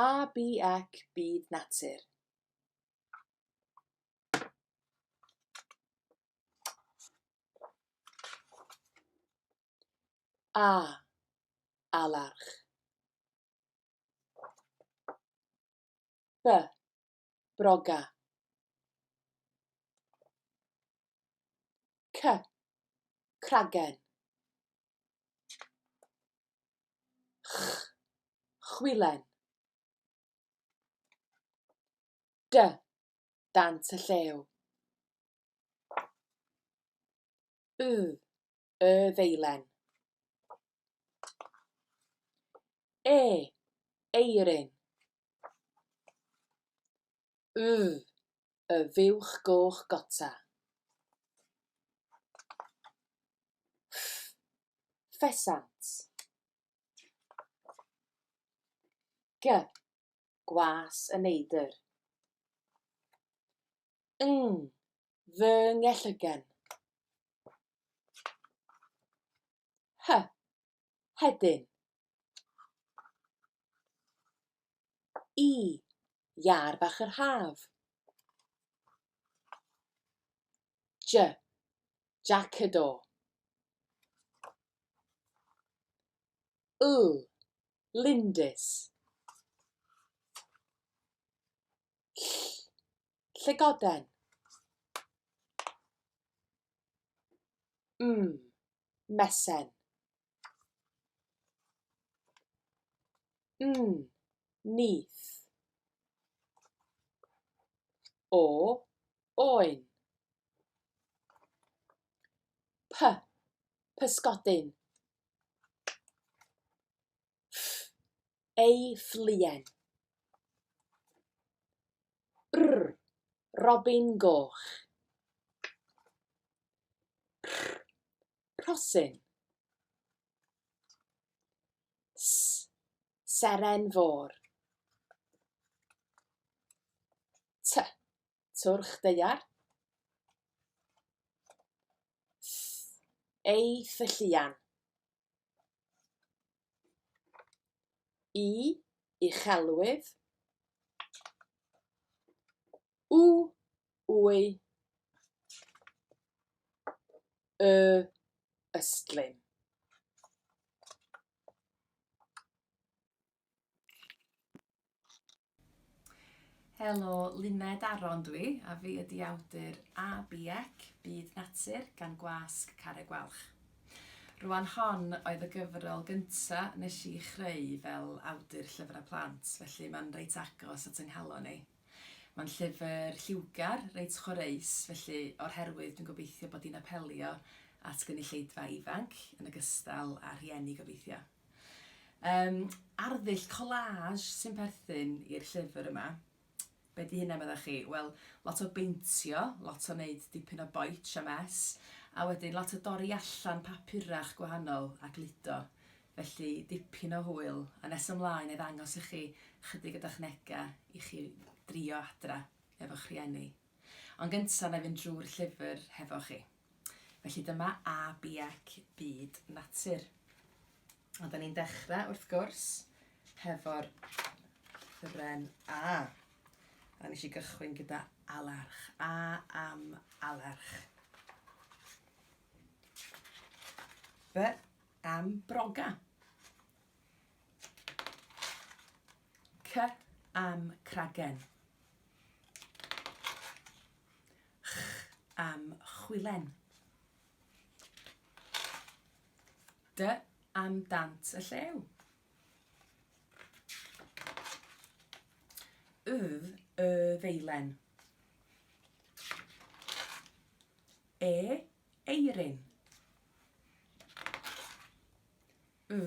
A B Ec Byd Natur. A. Alarch. B. Broga. C. Cragen. Ch. Chwilen. D. Dant y llew. Y. Y ddeilen. E. Eirin. Y. Y fuwch goch gota. Ff. Ffesant. G. Gwas y neidr. Ng. Fy ngellygen. H. Hedyn. I. Iâr fach yr haf. J. Jac y do. L. Lindys. Ll. Llygoden. M. Mesen. N. Nyth. O. Oen. P. Pysgodyn. Ff. Ei phluen. R. Robin goch. R. Rhosyn. S. Seren fôr. T. Twrch daear. Th. Ei thylluan. I. Uchelwydd. W. Wy. Y. Ystlum. Helo, Luned Aron dw i, a fi ydi awdur A B Ec, Byd Natur, gan Gwasg Carreg Gwalch. Rwan hon oedd y gyfrol gynta nes i chreu fel awdur llyfrau plant, felly mae'n reit agos at 'y nghalon i. Mae'n llyfr lliwgar, reit chwareus, felly o'r herwydd dwi'n gobeithio bod hi'n apelio at gynulleidfa ifanc, yn ogystal â rhieni gobeithio. Yym, arddull collage sy'n perthyn i'r llyfr yma. Be 'di hynna meddach chi? Wel, lot o beintio, lot o wneud dipyn o boetsh a mess, a wedyn lot o dorri allan papurach gwahanol a gludo. Felly, dipyn o hwyl, a nes ymlaen 'na i ddangos i chi chydig o dechnegau i chi drio adra efo'ch rhieni. Ond gynta 'na i fynd drwy'r llyfr hefo chi. Felly dyma A, B ac Byd Natur. A da ni'n dechrau, wrth gwrs, hefo'r llythyren A. A nes i gychwyn gyda alarch. A am alarch. B am broga. C am cragen. Ch am chwilen. D am dant y llew. Y, y ddeilen. E, eirin. Y,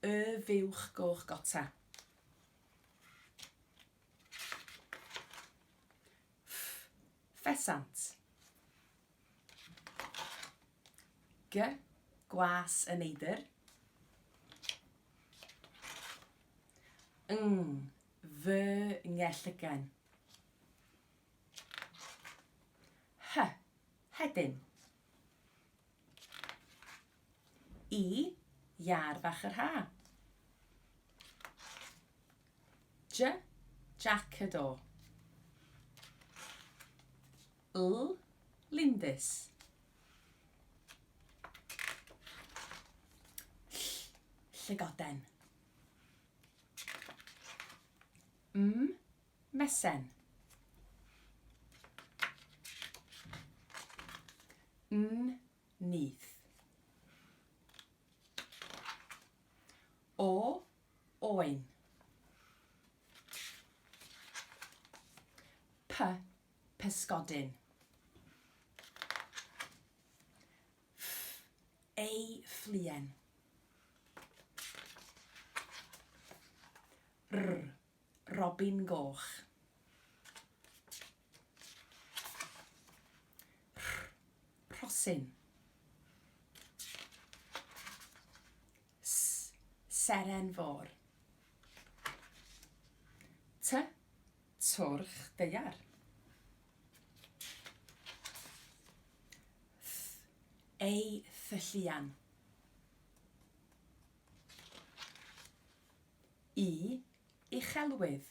y fuwch goch gota. Ff, ffesant. G, gwas y neidr. Ng, fy ngellygen. H, hedyn. I, iâr fach yr ha. J, Jac y Do. L, Lindys. Ll, Llygoden. M, Mesen. N, Nyth. O, Oen. P, Pysgodyn. F, Ei ffluen. R, Robin goch. R, Rhosyn. S, Seren fôr. T, Twrch daear. Th, Ei thylluan. I, Uchelwydd.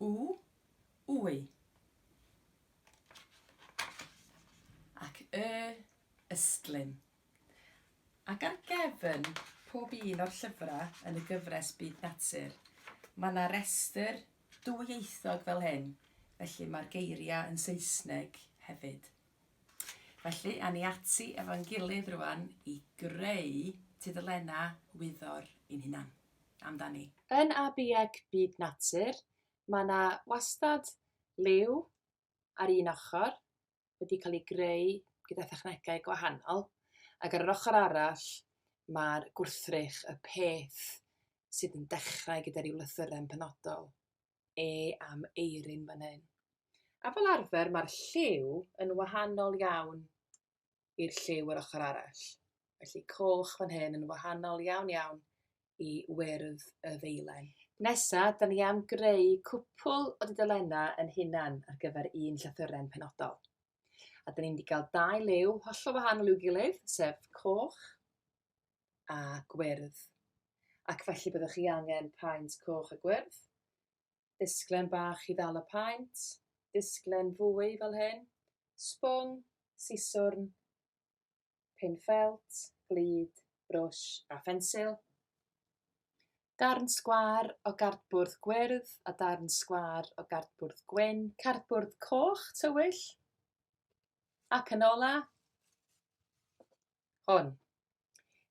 U, Wy. Ac Y, Ystlum. Ac ar gefn pob un o'r llyfrau yn y gyfres Byd Natur, mae 'na restr dwyieithog fel hyn, felly mae'r geiriau yn Saesneg hefyd. Felly, awn ni ati efo'n gilydd rwan i greu tudalennau wyddor i'n hunan. Amdani. Yn ABEC Byd Natur, mae 'na wastad liw ar un ochr wedi cael ei greu gyda thechnegau gwahanol, ac ar yr ochr arall mae'r gwrthrych, y peth sydd yn dechrau gyda rhyw lythyren penodol, E am eirin fan hyn. A fel arfer mae'r lliw yn wahanol iawn i'r lliw yr ochr arall. Felly coch fan hyn yn wahanol iawn iawn i wyrdd y ddeilen. Nesa, da ni am greu cwpwl o dudalennau yn hunan ar gyfer un llythyren penodol. A da ni'n mynd i gael dau liw hollol wahanol i'w gilydd, sef coch a gwyrdd. Ac felly byddwch chi angen paent coch a gwyrdd, disglen bach i ddal y paent, disglen fwy fel hyn, sbwng, siswrn, pin ffelt, glud, brwsh a phensil. Darn sgwâr o gardbwrdd gwyrdd a darn sgwâr o gardbwrdd gwyn, cardbwrdd coch tywyll, ac yn ola, hwn.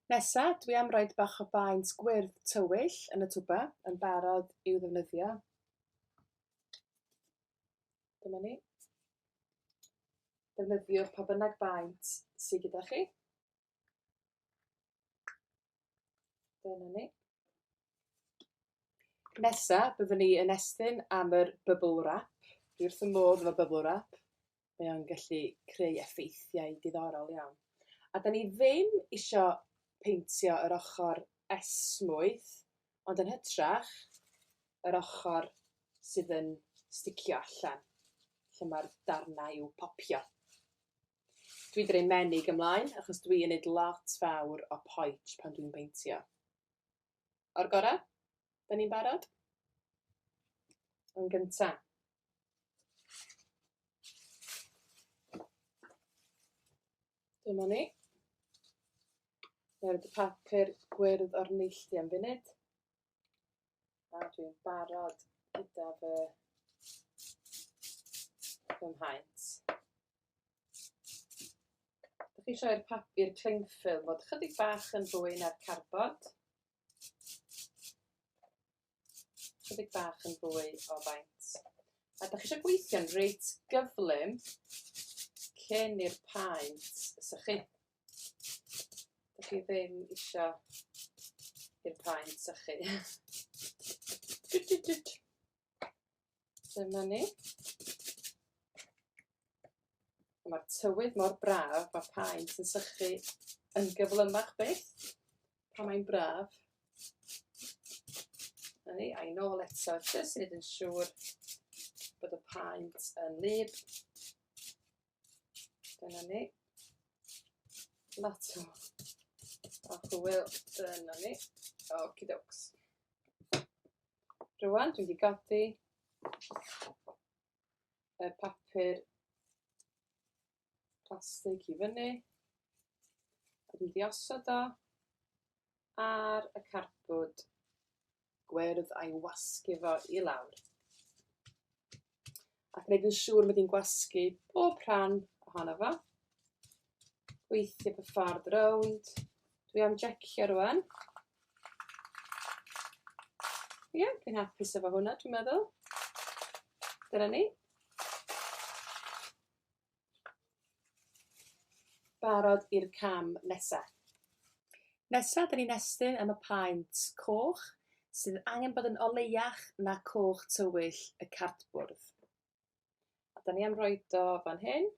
Nesa, dwi am roid bach o baent gwyrdd tywyll yn y twba, yn barod i'w ddefnyddio. Dyma ni. Defnyddiwch pa bynnag baent sydd gyda chi. Dyna ni. Nesa, byddwn ni yn estyn am yr bubble wrap. Dwi wrth fy modd efo bubble wrap. Mae o'n gallu creu effeithiau diddorol iawn. A da ni ddim isio peintio yr ochr esmwyth, ond yn hytrach yr ochr sydd yn sticio allan, lle mae'r darnau i'w popio. Dwi 'di rhoi menig ymlaen, achos dwi yn neud lot fawr o poetsh pan dwi'n peintio. O'r gorau? Da ni'n barod? Yn gynta. Dyma ni. Nawr y papur gwyrdd o'r neilltu am funud. A dwi'n barod gyda fy fy mhaent. Dych chi eisiau i'r papur cling film fod chydig bach yn fwy na'r cardbord. Chydig bach yn fwy o faint. A dych chi eisiau gweithio'n reit gyflym cyn i'r paent sychu. Dych chi ddim isio i'r paent sychu. Tut, tut, tut. Dyma ni. Mae'r tywydd mor braf, mae paent yn sychu yn gyflymach byth pan mae'n braf. Na ni, a'i nôl eto, jyst i wneud yn siŵr bod y paent yn wlyb. Dyna ni. Lot o A hwyl, dyna ni. Okie dokes. Rwan dwi wedi godi y papur plastig i fyny. A dwi wedi osod o ar y cardbord gwyrdd a'i wasgu fo i lawr. A gwneud yn siŵr mod i'n gwasgu bob rhan ohono fo. Gweithio fy ffordd rownd. Dwi am jecio rwan. Ie, yeah, dwi'n hapus efo hwnna, dwi'n meddwl. Dyna ni. Barod i'r cam nesa. Nesa, 'dan ni'n estyn am y paent coch, sydd angen bod yn oleuach na coch tywyll y cardbwrdd. A 'dan ni am roid o fan hyn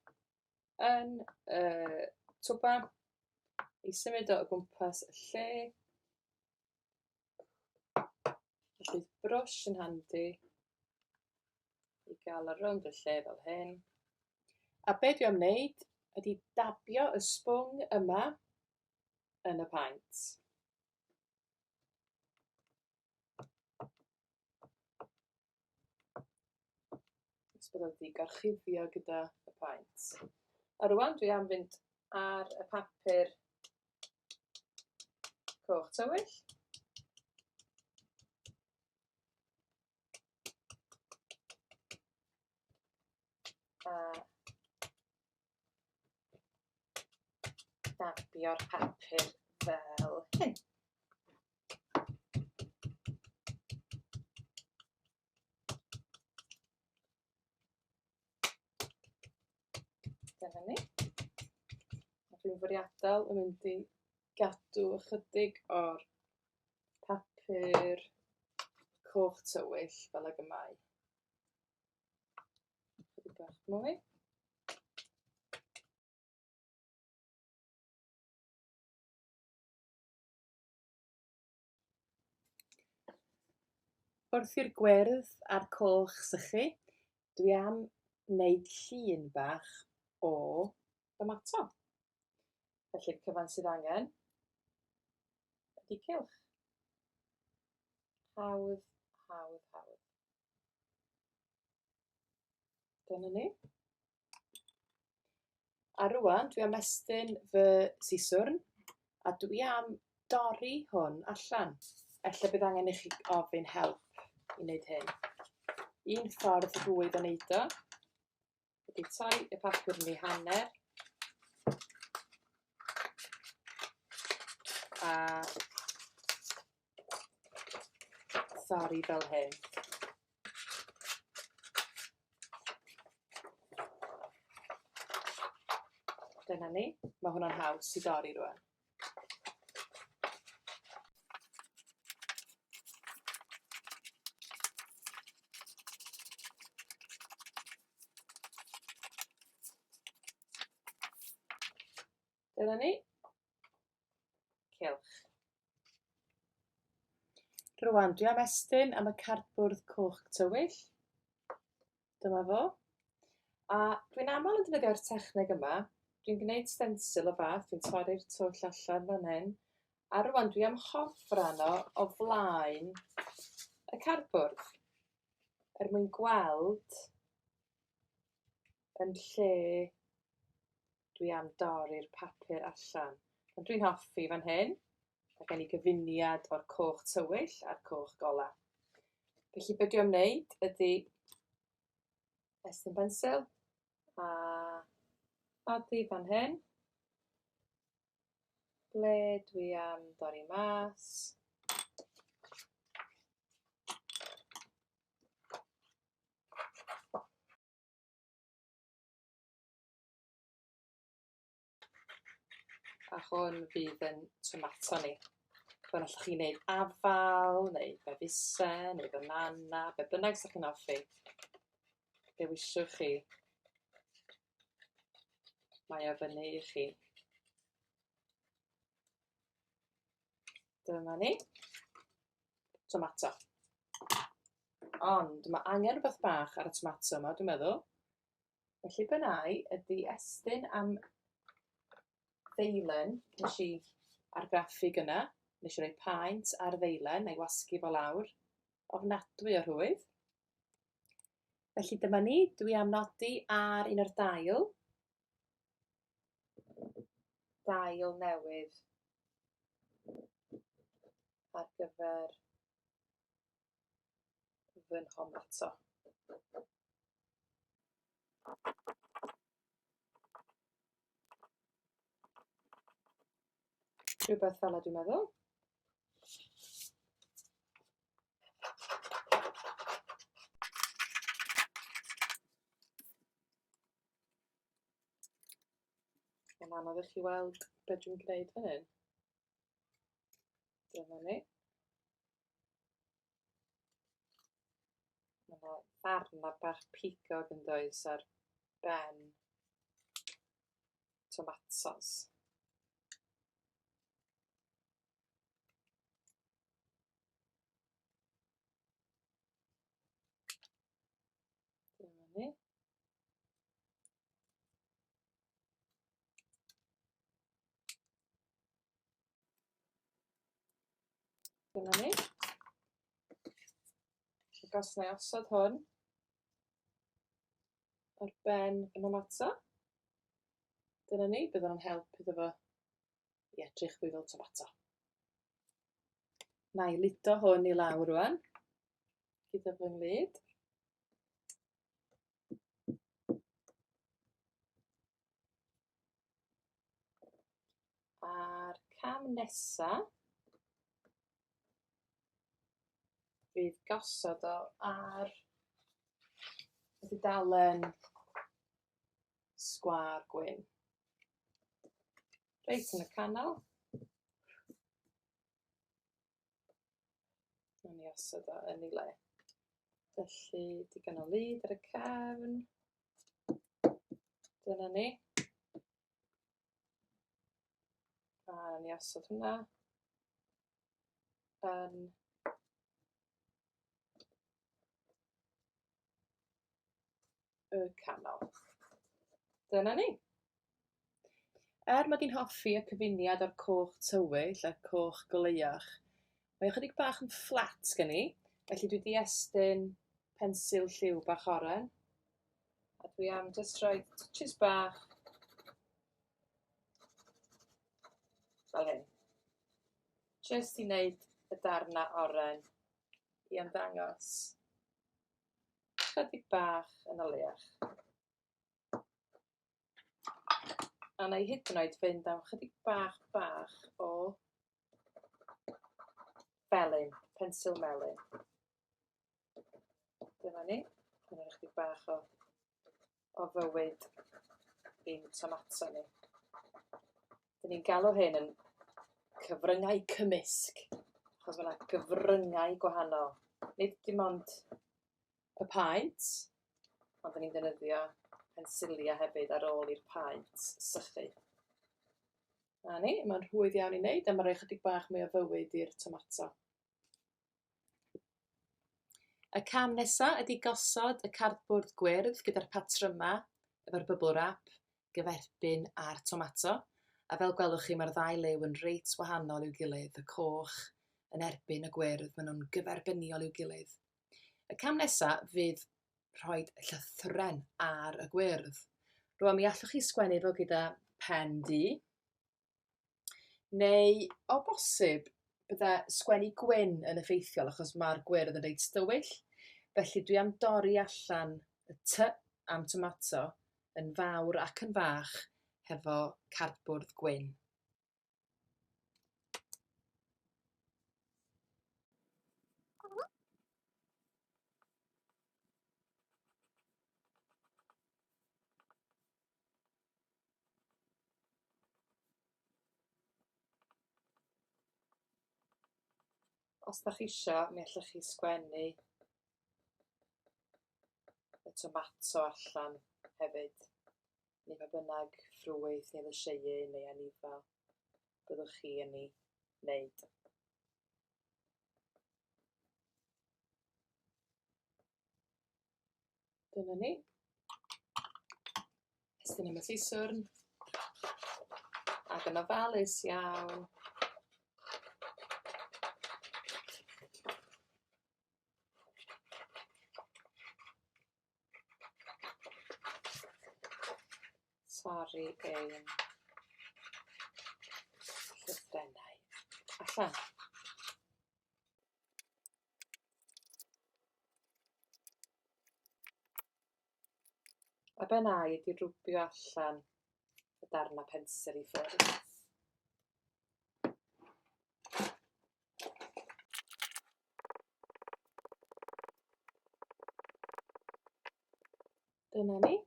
yn y twba i symud o o gwmpas y lle. Felly brwsh yn handi i gael o rownd y lle fel hyn. A be dwi am wneud ydy dabio y sbwng yma yn y paent. Nes bod o wedi gorchuddio gyda y paent. A rwan dwi am fynd ar y papur coch tywyll. A dabio'r papur fel hyn. Dyna ni. A dwi'n fwriadol yn mynd i gadw ychydig o'r papur coch tywyll fel ag y mae. Chydig bach mwy. Wrth i'r gwyrdd a'r coch sychu, dwi am wneud llun bach o domato. Felly'r cyfan sydd angen ydy cylch. Hawdd, hawdd, hawdd. Dyna ni. A rwan dwi am estyn fy siswrn a dwi am dorri hwn allan. Ella bydd angen i chi ofyn help i wneud hyn. Un ffordd rhwydd o wneud o ydy torri y papur yn ei hanner a thorri fel hyn. Dyna ni. Mae hwnna'n haws i dorri rwan. Dyna ni. Cylch. Rwan, dwi am estyn am y cardbwrdd coch tywyll. Dyma fo. A dwi'n aml yn defnyddio'r techneg yma. Dwi'n gwneud stencil o fath, dwi'n torri'r twll allan fan hyn. A rwan dwi am hofran o o flaen y cardbwrdd er mwyn gweld yn lle dwi am dorri'r papur allan. Ond dwi'n hoffi fan hyn. Mae gen i gyfuniad o'r coch tywyll a'r coch gola. Felly be dwi am wneud ydy estyn bensil a nodi fan hyn ble dwi am dorri mas. A hwn fydd yn tomato ni. Rwan allwch chi wneud afal, neu befusen, neu banana, be bynnag sy'ch chi'n hoffi. Dewiswch chi. Mae o fyny i chi. Dyma ni. Tomato. Ond mae angen rhywbeth bach ar y tomato yma, dwi'n meddwl. Felly be wna i ydy estyn am ddeilen nes i argraffu gynna. Nes i roi paent ar ddeilen a'i wasgu fo lawr. Ofnadwy o rhwydd. Felly dyma ni, dwi am nodi ar un o'r dail. Dail newydd ar gyfer fy nhomato. Rhywbeth fel 'na dwi'n meddwl. Mae'n anodd i chi weld be dwi'n gwneud fan hyn. Dyma ni. Mae yna ddarnau bach pigog yn does ar ben tomatos. Dyma ni. Dyma ni. Ac os na i osod hwn ar ben y tomato, dyna ni, bydd o'n help iddo fo i edrych fwy fel tomato. Na i ludo hwn i lawr rwan, gyda fy nglud. A'r cam nesa fydd gosod o ar y dudalen sgwâr gwyn. Reit yn y canol. Nawn ni osod o yn ei le. Felly, digon o lid ar y cefn. Dyna ni. A nawn ni osod hwnna yn y canol. Dyna ni. Er mod i'n hoffi y cyfuniad o'r coch tywyll a'r coch goleuach, mae ychydig bach yn fflat gen i, felly dwi 'di estyn pensil lliw bach oren, a dwi am jyst rhoi touches bach fel hyn, jyst i wneud y darnau oren i ymddangos chydig bach yn oleuach. A wna i hyd yn oed fynd am chydig bach bach o felyn, pensil melyn. Dyma ni. Dyna chydig bach o, o fywyd i'n tomato ni. Dyn ni'n galw hyn yn cyfryngau cymysg, achos mae yna gyfryngau gwahanol. Nid dim ond y paent, ond dyn ni'n defnyddio pensilia hefyd ar ôl i'r paent sychu. Na ni, mae'n rhwydd iawn i wneud a mae'n rhoi chydig bach mwy o fywyd i'r tomato. Y cam nesa ydy gosod y cardbwrdd gwyrdd gyda'r patryma efo'r bubble wrap gyferbyn â'r tomato. A fel gwelwch chi, mae'r ddau liw yn reit wahanol i'w gilydd, y coch yn erbyn y gwyrdd, maen nhw'n gyferbyniol i'w gilydd. Y cam nesa fydd rhoi llythyren ar y gwyrdd. Rwan mi allwch chi sgwennu fo gyda pen du, neu o bosib bydde sgwennu gwyn yn effeithiol achos mae'r gwyrdd yn reit dywyll. Felly dwi am dorri allan y T am tomato yn fawr ac yn fach hefo cardbwrdd gwyn. Os dach chi isio, mi allwch chi sgwennu y tomato allan hefyd, neu pa bynnag ffrwyth neu lysieuyn neu anifal byddwch chi yn ei wneud. Dyna ni. Estyn am y siswrn. Ac yn ofalus iawn. Torri ein llythrennau allan. A be wna i ydy rwbio allan y darnau pensel i ffwrdd. Dyna ni.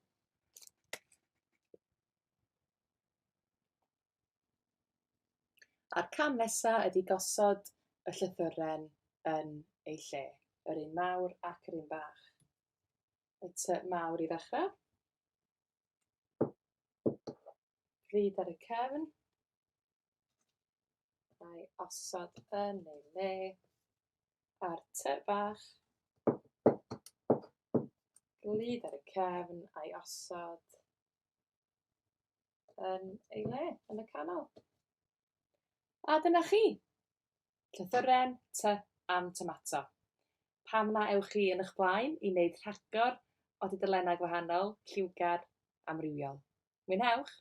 A'r cam nesa ydy gosod y llythyren yn ei lle, yr un mawr ac yr un bach. Y ty mawr i ddechrau. Glud ar y cefn. A'i osod yn ei le. A'r ty bach. Glud ar y cefn a'i osod yn ei le, yn y canol. A dyna chi! Llythyren T am tomato. Pam na ewch chi yn eich blaen i wneud rhagor o dudalennau gwahanol, lliwgar, amrywiol. Mwynhewch!